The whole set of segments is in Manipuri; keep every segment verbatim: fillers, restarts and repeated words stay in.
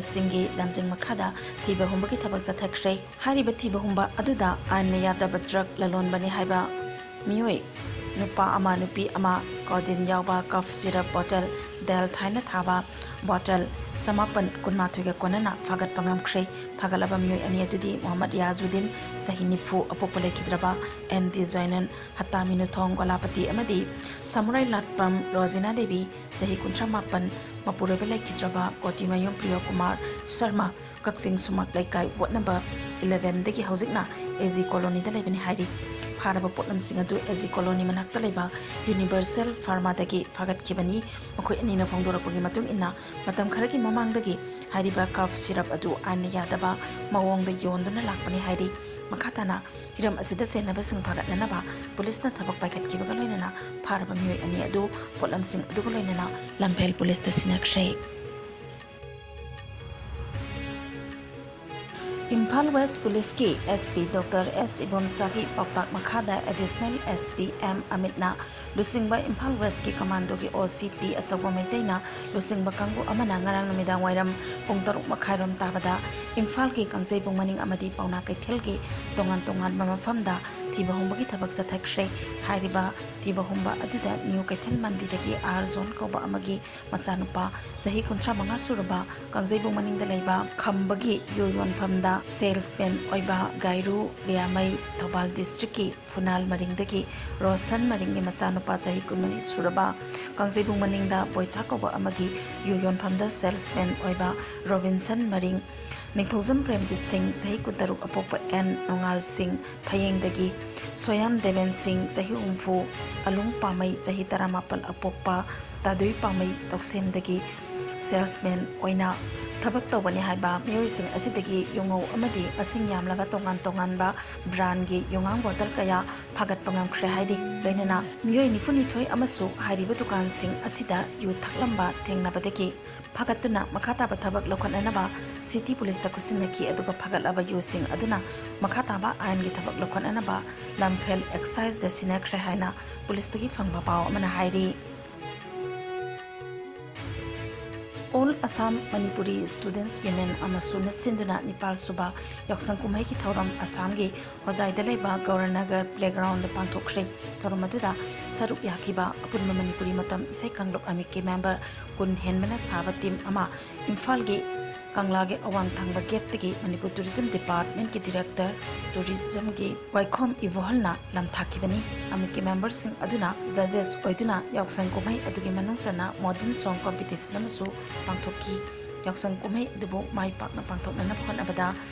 ꯁꯤꯡꯒꯤ ꯂꯝꯖꯤꯡ ꯃꯈꯥꯗ ꯊꯤꯕ ꯍꯨꯝꯕꯒꯤ ꯊꯕꯛ ꯆꯠꯊꯈ꯭ꯔꯦ꯫ ꯍꯥꯏꯔꯤꯕ ꯊꯤꯕ ꯍꯨꯝꯕ ꯑꯗꯨꯗ ꯑꯥꯏꯟꯅ ꯌꯥꯗꯕ ꯗ꯭ꯔꯒ ꯂꯂꯣꯟꯕꯅꯤ ꯍꯥꯏꯕ ꯃꯤꯑꯣꯏ ꯅꯨꯄꯥ ꯑꯃ, ꯅꯨꯄꯤ ꯑꯃ, ꯀꯣꯗꯤꯟ ꯌꯥꯎꯕ ꯀꯐ ꯁꯤꯔꯞ ꯕꯣꯇꯜ, ꯗꯦꯜ ꯊꯥꯏꯅ ꯊꯥꯕ ꯕꯣꯇꯜ ꯆꯃꯥꯄꯟ ꯀꯨꯟꯃꯥꯊꯣꯏꯒ ꯀꯣꯟꯅꯅ ꯐꯥꯒꯠꯄ ꯉꯝꯈ꯭ꯔꯦ꯫ ꯐꯥꯒꯠꯂꯕ ꯃꯤꯑꯣꯏ ꯑꯅꯤ ꯑꯗꯨꯗꯤ ꯃꯣꯍꯝꯃꯗ ꯌꯥꯖꯨꯗꯤꯟ, ꯆꯍꯤ ꯅꯤꯐꯨ, ꯑꯄꯣꯛꯄ ꯂꯩꯈꯤꯗ꯭ꯔꯕ ꯑꯦꯝ ꯗꯤ ꯖꯣꯏꯅꯟ, ꯍꯠꯇꯥꯃꯤꯅꯨꯊꯣꯡ ꯒꯣꯂꯥꯄꯇꯤ ꯑꯃꯗꯤ ꯁꯃꯨꯔꯥꯏ ꯂꯥꯠꯄꯝ ꯔꯣꯖꯤꯅꯥ ꯗꯦꯕꯤ, ꯆꯍꯤ ꯀꯨꯟꯊ꯭ꯔꯥ ꯃꯥꯄꯟ, ꯃꯄꯨꯔꯣꯏꯕ ꯂꯩꯈꯤꯗ꯭ꯔꯕ ꯀꯣꯇꯤꯃꯌꯨꯝ ꯄ꯭ꯔꯤꯌꯣ ꯀꯨꯃꯥꯔ ꯁꯔꯃ, ꯀꯛꯆꯤꯡ ꯁꯨꯃꯥꯛ ꯂꯩꯀꯥꯏ, ꯋꯥꯔꯗ ꯅꯝꯕꯔ ꯏꯂꯦꯚꯦꯟꯗꯒꯤ ꯍꯧꯖꯤꯛꯅ ꯑꯦ ꯖꯤ ꯀꯣꯂꯣꯅꯤꯗ ꯂꯩꯕꯅꯤ ꯍꯥꯏꯔꯤ꯫ ꯐꯥꯔꯕ ꯄꯣꯠꯂꯝꯁꯤꯡ ꯑꯗꯨ ꯑꯦ ꯖꯤ ꯀꯣꯂꯣꯅꯤ ꯃꯅꯥꯛꯇ ꯂꯩꯕ ꯌꯨꯅꯤꯚꯔꯁꯦꯜ ꯐꯥꯔꯃꯥꯗꯒꯤ ꯐꯥꯒꯠꯈꯤꯕꯅꯤ꯫ ꯃꯈꯣꯏ ꯑꯅꯤꯅ ꯐꯣꯡꯗꯣꯔꯛꯄꯒꯤ ꯃꯇꯨꯡ ꯏꯟꯅ, ꯃꯇꯝ ꯈꯔꯒꯤ ꯃꯃꯥꯡꯗꯒꯤ ꯍꯥꯏꯔꯤꯕ ꯀꯐ ꯁꯤꯔꯞ ꯑꯗꯨ ꯑꯥꯏꯟꯅ ꯌꯥꯗꯕ ꯃꯑꯣꯡꯗ ꯌꯣꯟꯗꯨꯅ ꯂꯥꯛꯄꯅꯤ ꯍꯥꯏꯔꯤ꯫ ꯃꯈꯥ ꯇꯥꯅ ꯍꯤꯔꯝ ꯑꯁꯤꯗ ꯆꯦꯟꯅꯕꯁꯤꯡ ꯐꯥꯒꯠꯅꯅꯕ ꯄꯨꯂꯤꯁꯅ ꯊꯕꯛ ꯄꯥꯏꯈꯠꯈꯤꯕꯒ ꯂꯣꯏꯅꯅ ꯐꯥꯔꯕ ꯃꯤꯑꯣꯏ ꯑꯅꯤ ꯑꯗꯨ ꯄꯣꯠꯂꯝꯁꯤꯡ ꯑꯗꯨꯒ ꯂꯣꯏꯅꯅ ꯂꯝꯐꯦꯜ ꯄꯨꯂꯤꯁꯇ ꯁꯤꯟꯅꯈ꯭ꯔꯦ꯫ ꯏꯝꯐꯥꯜ ꯋꯦꯁ ꯄꯨꯂꯤꯁꯀꯤ ꯑꯦꯁ ꯄꯤ ꯗꯣꯛꯇꯔ ꯑꯦꯁ ꯏꯕꯣꯝꯆꯥꯒꯤ ꯄꯥꯎꯇꯥꯛ ꯃꯈꯥꯗ ꯑꯦꯗꯤꯁꯅꯦꯜ ꯑꯦꯁ ꯄꯤ ꯑꯦꯝ ꯑꯃꯤꯠꯅ ꯂꯨꯆꯤꯡꯕ ꯏꯝꯐꯥꯜ ꯋꯦꯁꯀꯤ ꯀꯃꯥꯟꯗꯣꯒꯤ ꯑꯣ ꯁꯤ ꯄꯤ ꯑꯆꯧꯕ ꯃꯩꯇꯩꯅ ꯂꯨꯆꯤꯡꯕ ꯀꯥꯡꯕꯨ ꯑꯃꯅ ꯉꯔꯥꯡ ꯅꯨꯃꯤꯗꯥꯡ ꯋꯥꯏꯔꯝ ꯄꯨꯡ ꯇꯔꯨꯛ ꯃꯈꯥꯏꯔꯣꯝ ꯇꯥꯕꯗ ꯏꯝꯐꯥꯜꯒꯤ ꯀꯥꯡꯖꯩꯕꯨꯡ ꯃꯅꯤꯡ ꯑꯃꯗꯤ ꯄꯥꯎꯅꯥ ꯀꯩꯊꯦꯜꯒꯤ ꯇꯣꯉꯥꯟ ꯇꯣꯉꯥꯟꯕ ꯃꯐꯝꯗ ꯊꯤꯕ ꯍꯨꯝꯕꯒꯤ ꯊꯕꯛ ꯆꯠꯊꯈ꯭ꯔꯦ꯫ ꯍꯥꯏꯔꯤꯕ ꯊꯤꯕ ꯍꯨꯝꯕ ꯑꯗꯨꯗ ꯅ꯭ꯌꯨ ꯀꯩꯊꯦꯜ ꯃꯥꯟꯕꯤꯗꯒꯤ ꯑꯥꯔ ꯖꯣꯟ ꯀꯧꯕ ꯑꯃꯒꯤ ꯃꯆꯥꯅꯨꯄꯥ ꯆꯍꯤ ꯀꯨꯟꯊ꯭ꯔꯥ ꯃꯉꯥ ꯁꯨꯔꯕ ꯀꯥꯡꯖꯩꯕꯨꯡ ꯃꯅꯤꯡꯗ ꯂꯩꯕ ꯈꯝꯕꯒꯤ ꯌꯨ ꯌꯣꯟꯐꯝꯗ ꯁꯦꯜꯁꯃꯦꯟ ꯑꯣꯏꯕ ꯒꯥꯏꯔꯨ ꯂꯤꯌꯥꯃꯩ, ꯊꯧꯕꯥꯜ ꯗꯤꯁꯇ꯭ꯔꯤꯛꯀꯤ ꯐꯨꯅꯥꯜ ꯃꯔꯤꯡꯗꯒꯤ ꯔꯣꯁꯟ ꯃꯔꯤꯡꯒꯤ ꯃꯆꯥꯅꯨꯄꯥ ꯆꯍꯤ ꯀꯨꯟꯃꯔꯤ ꯁꯨꯔꯕ ꯀꯥꯡꯖꯩꯕꯨꯡ ꯃꯅꯤꯡꯗ ꯕꯣꯏꯆꯥ ꯀꯧꯕ ꯑꯃꯒꯤ ꯌꯨ ꯌꯣꯟꯐꯝꯗ ꯁꯦꯜꯁꯃꯦꯟ ꯑꯣꯏꯕ ꯔꯣꯕꯤꯟꯁꯟ ꯃꯔꯤꯡ, ꯅꯤꯡꯊꯧꯖꯝ ꯄ꯭ꯔꯦꯝꯖꯤꯠ ꯁꯤꯡ, ꯆꯍꯤ ꯀꯨꯟꯇꯔꯨꯛ, ꯑꯄꯣꯛꯄ ꯑꯦꯟ ꯅꯣꯡꯉꯥꯜ ꯁꯤꯡ, ꯐꯌꯦꯡꯗꯒꯤ ꯁꯣꯌꯥꯝ ꯗꯦꯕꯦꯟ ꯁꯤꯡ, ꯆꯍꯤ ꯍꯨꯝꯐꯨ, ꯑꯂꯨꯡ ꯄꯥꯃꯩ, ꯆꯍꯤ ꯇꯔꯥꯃꯥꯄꯜ, ꯑꯄꯣꯛꯄ ꯇꯥꯗꯨꯏ ꯄꯥꯃꯩ, ꯇꯧꯁꯦꯝꯗꯒꯤ ꯁꯦꯜꯁꯃꯦꯟ ꯑꯣꯏꯅ ꯊꯕꯛ ꯇꯧꯕꯅꯤ ꯍꯥꯏꯕ ꯃꯤꯑꯣꯏꯁꯤꯡ ꯑꯁꯤꯗꯒꯤ ꯌꯨꯉꯧ ꯑꯃꯗꯤ ꯃꯁꯤꯡ ꯌꯥꯝꯂꯕ ꯇꯣꯉꯥꯟ ꯇꯣꯉꯥꯟꯕ ꯕ꯭ꯔꯥꯟꯒꯤ ꯌꯨꯉꯥꯡ ꯕꯣꯇꯜ ꯀꯌꯥ ꯐꯥꯒꯠꯄ ꯉꯝꯈ꯭ꯔꯦ ꯍꯥꯏꯔꯤ꯫ ꯂꯣꯏꯅꯅ ꯃꯤꯑꯣꯏ ꯅꯤꯐꯨꯅꯤꯊꯣꯏ ꯑꯃꯁꯨ ꯍꯥꯏꯔꯤꯕ ꯗꯨꯀꯥꯟꯁꯤꯡ ꯑꯁꯤꯗ ꯌꯨ ꯊꯛꯂꯝꯕ ꯊꯦꯡꯅꯕꯗꯒꯤ ꯐꯥꯒꯠꯇꯨꯅ ꯃꯈꯥ ꯇꯥꯕ ꯊꯕꯛ ꯂꯧꯈꯠꯅꯅꯕ ꯁꯤꯇꯤ ꯄꯨꯂꯤꯁꯇ ꯈꯨꯠꯁꯤꯟꯅꯈꯤ꯫ ꯑꯗꯨꯒ ꯐꯥꯒꯠꯂꯕ ꯌꯨꯁꯤꯡ ꯑꯗꯨꯅ ꯃꯈꯥ ꯇꯥꯕ ꯑꯥꯏꯟꯒꯤ ꯊꯕꯛ ꯂꯧꯈꯠꯅꯅꯕ ꯂꯝꯐꯦꯜ ꯑꯦꯛꯁꯥꯏꯖꯗ ꯁꯤꯟꯅꯈ꯭ꯔꯦ ꯍꯥꯏꯅ ꯄꯨꯂꯤꯁꯇꯒꯤ ꯐꯪꯕ ꯄꯥꯎ ꯑꯃꯅ ꯍꯥꯏꯔꯤ꯫ All Assam Manipuri students union ꯑꯃꯁꯨꯅ ꯁꯤꯟꯗꯨꯅ ꯅꯤꯄꯥꯜ ꯁꯨꯕ ꯌꯥꯎꯁꯪ ꯀꯨꯝꯍꯩꯒꯤ ꯊꯧꯔꯝ ꯑꯁꯥꯝꯒꯤ ꯍꯣꯖꯥꯏꯗ ꯂꯩꯕ ꯒꯧꯔꯅꯒꯔ ꯄ꯭ꯂꯦꯒ꯭ꯔꯥꯎꯟꯗ ꯄꯥꯡꯊꯣꯛꯈ꯭ꯔꯦ꯫ ꯊꯧꯔꯝ ꯑꯗꯨꯗ ꯁꯔꯨꯛ ꯌꯥꯈꯤꯕ ꯑꯄꯨꯟꯕ ꯃꯅꯤꯄꯨꯔꯤ ꯃꯇꯝ ꯏꯁꯩ ꯀꯥꯡꯂꯨꯞ ꯑꯃꯤꯛꯀꯤ ꯃꯦꯝꯕꯔ ꯀꯨꯟ ꯍꯦꯟꯕꯅ ꯁꯥꯕ ꯇꯤꯝ ꯑꯃ ꯏꯝꯐꯥꯜꯒꯤ ꯀꯪꯂꯥꯒꯤ ꯑꯋꯥꯡ ꯊꯪꯕ ꯒꯦꯠꯇꯒꯤ ꯃꯅꯤꯄꯨꯔ ꯇꯨꯔꯤꯖꯝ ꯗꯤꯄꯥꯔꯠꯃꯦꯟꯠꯀꯤ ꯗꯤꯔꯦꯛꯇꯔ ꯇꯨꯔꯤꯖꯝꯒꯤ ꯋꯥꯏꯈꯣꯝ ꯏꯕꯣꯍꯜꯅ ꯂꯝꯊꯥꯈꯤꯕꯅꯤ꯫ ꯑꯃꯤꯛꯀꯤ ꯃꯦꯝꯕꯔꯁꯤꯡ ꯑꯗꯨꯅ ꯖꯖꯦꯁ ꯑꯣꯏꯗꯨꯅ ꯌꯥꯎꯁꯪ ꯀꯨꯝꯍꯩ ꯑꯗꯨꯒꯤ ꯃꯅꯨꯡ ꯆꯟꯅ ꯃꯣꯗꯔꯟ ꯁꯣꯡ ꯀꯝꯄꯤꯇꯤꯁꯟ ꯑꯃꯁꯨ ꯄꯥꯡꯊꯣꯛꯈꯤ꯫ ꯌꯥꯎꯁꯪ ꯀꯨꯝꯍꯩ ꯑꯗꯨꯕꯨ ꯃꯥꯏ ꯄꯥꯛꯅ ꯄꯥꯡꯊꯣꯛꯅꯅꯕ ꯍꯣꯠꯅꯕꯗ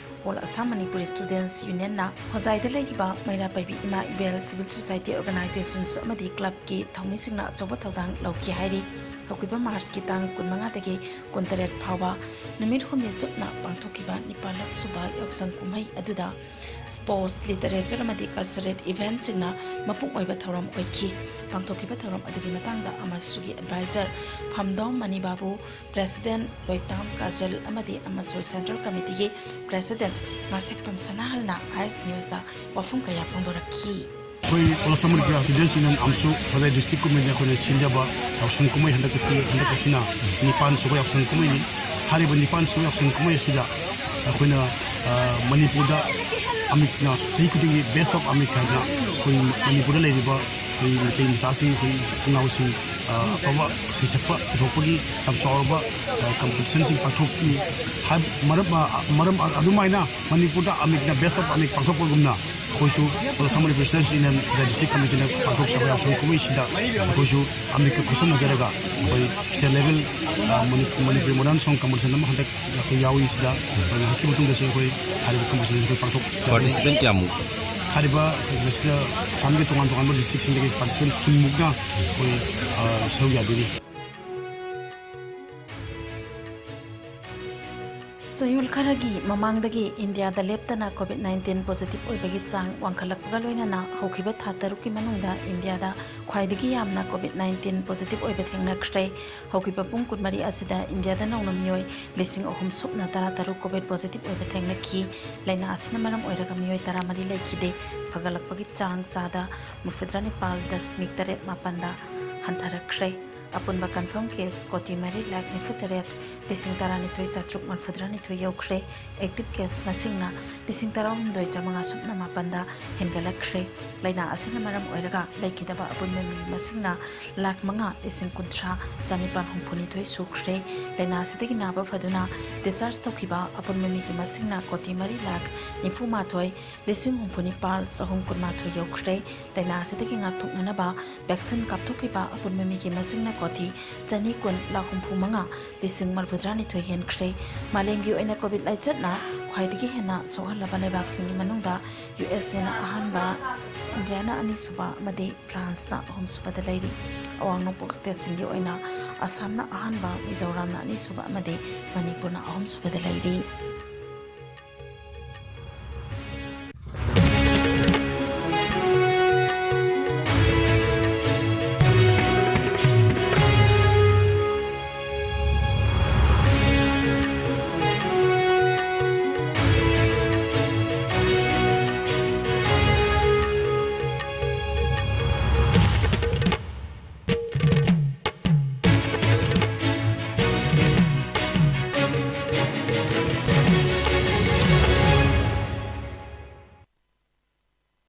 ꯑꯣꯜ ꯑꯁꯥꯝ ꯃꯅꯤꯄꯨꯔꯤ ꯁ꯭ꯇꯨꯗꯦꯟꯠꯁ ꯌꯨꯅꯤꯌꯟꯅ ꯍꯣꯖꯥꯏꯗ ꯂꯩꯔꯤꯕ ꯃꯩꯔꯥ ꯄꯥꯏꯕꯤ ꯏꯃꯥ ꯏꯕꯦꯜ ꯁꯤꯚꯤꯜ ꯁꯣꯁꯥꯏꯇꯤ ꯑꯣꯔꯒꯅꯥꯏꯖꯦꯁꯟꯁ ꯑꯃꯗꯤ ꯀ꯭ꯂꯕꯀꯤ ꯊꯧꯃꯤꯁꯤꯡꯅ ꯑꯆꯧꯕ ꯊꯧꯗꯥꯡ ꯂꯧꯈꯤ ꯍꯥꯏꯔꯤ꯫ ꯍꯧꯈꯤꯕ ꯃꯥꯔꯆꯀꯤ ꯇꯥꯡ ꯀꯨꯟꯃꯉꯥꯗꯒꯤ ꯀꯨꯟꯇꯔꯦꯠ ꯐꯥꯎꯕ ꯅꯨꯃꯤꯠ ꯍꯨꯝꯅꯤ ꯆꯨꯞꯅ ꯄꯥꯡꯊꯣꯛꯈꯤꯕ ꯅꯤꯄꯥꯜꯂꯛ ꯁꯨꯕ ꯌꯥꯎꯁꯪ ꯀꯨꯝꯍꯩ ꯑꯗꯨꯗ ꯁ꯭ꯄꯣꯔꯠꯁ, ꯂꯤꯇꯔꯦꯆꯔ ꯑꯃꯗꯤ ꯀꯜꯆꯔꯦꯜ ꯏꯚꯦꯟꯠꯁꯤꯡꯅ ꯃꯄꯨꯡ ꯑꯣꯏꯕ ꯊꯧꯔꯝ ꯑꯣꯏꯈꯤ꯫ ꯄꯥꯡꯊꯣꯛꯈꯤꯕ ꯊꯧꯔꯝ ꯑꯗꯨꯒꯤ ꯃꯇꯥꯡꯗ ꯑꯃꯁꯨꯒꯤ ꯑꯦꯗꯚꯥꯏꯖꯔ ꯐꯝꯗꯣꯝ ꯃꯅꯤꯕꯥꯕꯨ, ꯄ꯭ꯔꯦꯁꯤꯗꯦꯟꯠ ꯂꯣꯏꯇꯥꯝ ꯀꯥꯖꯜ ꯑꯃꯗꯤ ꯑꯃꯁꯨ ꯁꯦꯟꯇ꯭ꯔꯦꯜ ꯀꯃꯤꯇꯤꯒꯤ ꯄ꯭ꯔꯦꯁꯤꯗꯦꯟꯠ ꯉꯥꯁꯦꯛꯄꯝ ꯁꯅꯥꯍꯜꯅ ꯑꯥꯏ ꯑꯦꯁ ꯅ꯭ꯌꯨꯁꯇ ꯋꯥꯐꯝ ꯀꯌꯥ ꯐꯣꯡꯗꯣꯔꯛꯈꯤ꯫ ꯑꯩꯈꯣꯏ all Assam Manipuri students union ꯑꯃꯁꯨ ꯍꯣꯖꯥꯏ ꯗꯤꯁꯇ꯭ꯔꯤꯛ ꯀꯃꯤꯇꯤꯅ ꯑꯩꯈꯣꯏꯅ ꯁꯤꯟꯖꯕ ꯌꯥꯎꯁꯪ ꯀꯨꯝꯍꯩ ꯍꯟꯗꯛꯀꯤ ꯁꯤ-, ꯍꯟꯗꯛꯀꯤꯁꯤꯅ ꯅꯤꯄꯥꯟ ꯁꯨꯕ ꯌꯥꯎꯁꯪ ꯀꯨꯝꯍꯩꯅꯤ꯫ ꯍꯥꯏꯔꯤꯕ ꯅꯤꯄꯥꯟ ꯁꯨꯕ ꯌꯥꯎꯁꯪ ꯀꯨꯝꯍꯩ ꯑꯁꯤꯗ ꯑꯩꯈꯣꯏꯅ, ꯑ, ꯃꯅꯤꯄꯨꯔꯗ ꯑꯃꯤꯛꯅ ꯆꯍꯤ ꯈꯨꯗꯤꯡꯒꯤ Best of ꯑꯃꯤꯛ ꯍꯥꯏꯗꯅ ꯑꯩꯈꯣꯏ ꯃꯅꯤꯄꯨꯔꯗ ꯂꯩꯔꯤꯕ ꯑꯩꯈꯣꯏ ꯃꯩꯇꯩ ꯃꯆꯥꯁꯤꯡ, ꯑꯩꯈꯣꯏ ꯏꯆꯤꯟ ꯏꯅꯥꯎꯁꯤꯡ, ꯑ, ꯑꯐꯕ ꯏꯁꯩ ꯁꯛꯄ ꯄꯨꯊꯣꯛꯄꯒꯤ ꯌꯥꯝ ꯆꯥꯎꯔꯕ, ꯑ, ꯀꯝꯄꯤꯇꯤꯁꯟꯁꯤꯡ ꯄꯥꯡꯊꯣꯛꯏ꯫ ꯍꯥꯏ-, ꯃꯔꯝ, ꯑ, ꯃꯔꯝ ꯑꯗꯨꯃꯥꯏꯅ ꯃꯅꯤꯄꯨꯔꯗ ꯑꯃꯤꯛꯅ Best of ꯑꯃꯤꯛ ꯄꯥꯡꯊꯣꯛꯄꯒꯨꯝꯅ ꯑꯩꯈꯣꯏꯁꯨ all Assam Manipuri students union district ꯀꯃꯤꯇꯤꯅ ꯄꯥꯡꯊꯣꯛꯆꯕ ꯌꯥꯎꯁꯪ ꯀꯨꯝꯍꯩꯁꯤꯗ ꯑꯩꯈꯣꯏꯁꯨ ꯑꯃꯤꯛꯀ ꯈꯨꯠꯁꯝꯅꯖꯔꯒ ꯑꯩꯈꯣꯏ ꯁ꯭ꯇꯦꯠ ꯂꯦꯚꯦꯜ, ꯑ, ꯃꯅꯤ-, ꯃꯅꯤꯄꯨꯔꯤ ꯃꯣꯗꯔꯟ ꯁꯣꯡ ꯀꯝꯄꯤꯇꯤꯁꯟ ꯑꯃ ꯍꯟꯗꯛ ꯑꯩꯈꯣꯏ ꯌꯥꯎꯏ꯫ ꯁꯤꯗ ꯉꯥꯏꯍꯥꯛꯀꯤ ꯃꯇꯨꯡꯗꯁꯨ ꯑꯩꯈꯣꯏ ꯍꯥꯏꯔꯤꯕ ꯀꯝꯄꯤꯇꯤꯁꯟ ꯑꯩꯈꯣꯏ ꯄꯥꯡꯊꯣꯛ ꯄꯥꯔꯇꯤꯁꯤꯄꯦꯟ ꯀꯌꯥꯃꯨꯛ? ꯍꯥꯏꯔꯤꯕ ꯃꯁꯤꯗ ꯑꯁꯥꯝꯒꯤ ꯇꯣꯉꯥꯟ ꯇꯣꯉꯥꯟꯕ ꯗꯤꯁꯇ꯭ꯔꯤꯛꯁꯤꯡꯗꯒꯤ ꯄꯥꯔꯇꯤꯁꯤꯄꯦꯟ ꯀꯨꯟꯃꯨꯛꯅ ꯑꯩꯈꯣꯏ, ꯑ, ꯁꯔꯨꯛ ꯌꯥꯕꯤꯔꯤ꯫ ꯆꯌꯣꯜ ꯈꯔꯒꯤ ꯃꯃꯥꯡꯗꯒꯤ ꯏꯟꯗꯤꯌꯥꯗ ꯂꯦꯞꯇꯅ ꯀꯣꯚꯤꯗ ꯅꯥꯏꯟꯇꯤꯟ ꯄꯣꯖꯤꯇꯤꯚ ꯑꯣꯏꯕꯒꯤ ꯆꯥꯡ ꯋꯥꯡꯈꯠꯂꯛꯄꯒ ꯂꯣꯏꯅꯅ ꯍꯧꯈꯤꯕ ꯊꯥ ꯇꯔꯨꯛꯀꯤ ꯃꯅꯨꯡꯗ ꯏꯟꯗꯤꯌꯥꯗ ꯈ꯭ꯋꯥꯏꯗꯒꯤ ꯌꯥꯝꯅ ꯀꯣꯚꯤꯗ ꯅꯥꯏꯟꯇꯤꯟ ꯄꯣꯖꯤꯇꯤꯚ ꯑꯣꯏꯕ ꯊꯦꯡꯅꯈ꯭ꯔꯦ꯫ ꯍꯧꯈꯤꯕ ꯄꯨꯡ ꯀꯨꯟꯃꯔꯤ ꯑꯁꯤꯗ ꯏꯟꯗꯤꯌꯥꯗ ꯅꯧꯅ ꯃꯤꯑꯣꯏ ꯂꯤꯁꯤꯡ ꯑꯍꯨꯝ ꯁꯨꯞꯅ ꯇꯔꯥꯇꯔꯨꯛ ꯀꯣꯚꯤꯗ ꯄꯣꯖꯤꯇꯤꯚ ꯑꯣꯏꯕ ꯊꯦꯡꯅꯈꯤ꯫ ꯂꯥꯏꯅꯥ ꯑꯁꯤꯅ ꯃꯔꯝ ꯑꯣꯏꯔꯒ ꯃꯤꯑꯣꯏ ꯇꯔꯥꯃꯔꯤ ꯂꯩꯈꯤꯗꯦ꯫ ꯐꯒꯠꯂꯛꯄꯒꯤ ꯆꯥꯡ ꯆꯥꯗ ꯃꯔꯤꯐꯨꯇꯔꯥ ꯅꯤꯄꯥꯜ ꯗꯁꯃꯤꯛ ꯇꯔꯦꯠ ꯃꯥꯄꯟꯗ ꯍꯟꯊꯔꯛꯈ꯭ꯔꯦ꯫ ꯑꯄꯨꯟꯕ confirm case ꯀꯣꯇꯤ ꯃꯔꯤ ꯂꯥꯈ ꯅꯤꯐꯨ ꯇꯔꯦꯠ ꯂꯤꯁꯤꯡ ꯇꯔꯥꯅꯤꯊꯣꯏ ꯆꯥꯇ꯭ꯔꯨꯛ ꯃꯔꯤꯐꯨꯇꯔꯥ ꯅꯤꯊꯣꯏ ꯌꯧꯈ꯭ꯔꯦ꯫ Active case ꯃꯁꯤꯡꯅ ꯂꯤꯁꯤꯡ ꯇꯔꯥꯍꯨꯝꯗꯣꯏ ꯆꯥꯃꯉꯥ ꯁꯨꯞꯅ ꯃꯥꯄꯟꯗ ꯍꯦꯟꯒꯠꯂꯛꯈ꯭ꯔꯦ꯫ ꯂꯥꯏꯅꯥ ꯑꯁꯤꯅ ꯃꯔꯝ ꯑꯣꯏꯔꯒ ꯂꯩꯈꯤꯗꯕ ꯑꯄꯨꯟꯕ ꯃꯤ ꯃꯁꯤꯡꯅ ꯂꯥꯈ ꯃꯉꯥ ꯂꯤꯁꯤꯡ ꯀꯨꯟꯊ꯭ꯔꯥ ꯆꯥꯅꯤꯄꯥꯟ ꯍꯨꯝꯐꯨꯅꯤꯊꯣꯏ ꯁꯨꯈ꯭ꯔꯦ꯫ ꯂꯥꯏꯅꯥ ꯑꯁꯤꯗꯒꯤ ꯅꯥꯕ ꯐꯗꯨꯅ discharge ꯇꯧꯈꯤꯕ ꯑꯄꯨꯟꯕ ꯃꯤꯒꯤ ꯃꯁꯤꯡꯅ ꯀꯣꯇꯤ ꯃꯔꯤ ꯂꯥꯈ ꯅꯤꯐꯨ ꯃꯥꯊꯣꯏ ꯂꯤꯁꯤꯡ ꯍꯨꯝꯐꯨ ꯅꯤꯄꯥꯜ ꯆꯍꯨꯝ ꯀꯨꯟꯃꯥꯊꯣꯏ ꯌꯧꯈ꯭ꯔꯦ꯫ ꯂꯥꯏꯅꯥ ꯑꯁꯤꯗꯒꯤ ꯉꯥꯛꯊꯣꯛꯅꯅꯕ vaccine ꯀꯥꯞꯊꯣꯛꯈꯤꯕ ꯑꯄꯨꯟꯕ ꯃꯤꯒꯤ ꯃꯁꯤꯡꯅ ꯀꯣꯇꯤ ꯆꯅꯤ ꯀꯨꯟ ꯂꯥꯈ ꯍꯨꯝꯐꯨ ꯃꯉꯥ ꯂꯤꯁꯤꯡ ꯃꯔꯤꯐꯨꯇꯔꯥ ꯅꯤꯊꯣꯏ ꯍꯦꯟꯈ꯭ꯔꯦ꯫ ꯃꯥꯂꯦꯝꯒꯤ ꯑꯣꯏꯅ COVID ꯂꯥꯏꯆꯠꯅ ꯈ꯭ꯋꯥꯏꯗꯒꯤ ꯍꯦꯟꯅ ꯁꯣꯛꯍꯜꯂꯕ ꯂꯩꯕꯥꯛꯁꯤꯡꯒꯤ ꯃꯅꯨꯡꯗ USAꯅ ꯑꯍꯥꯟꯕ, ꯏꯟꯗꯤꯌꯥꯅ ꯑꯅꯤꯁꯨꯕ ꯑꯃꯗꯤ ꯐ꯭ꯔꯥꯟꯁꯅ ꯑꯍꯨꯝꯁꯨꯕꯗ ꯂꯩꯔꯤ꯫ ꯑꯋꯥꯡ ꯅꯣꯡꯄꯣꯛ stateꯁꯤꯡꯒꯤ ꯑꯣꯏꯅ ꯑꯁꯥꯝꯅ ꯑꯍꯥꯟꯕ, ꯃꯤꯖꯣꯔꯥꯝꯅ ꯑꯅꯤꯁꯨꯕ ꯑꯃꯗꯤ ꯃꯅꯤꯄꯨꯔꯅ ꯑꯍꯨꯝꯁꯨꯕꯗ ꯂꯩꯔꯤ꯫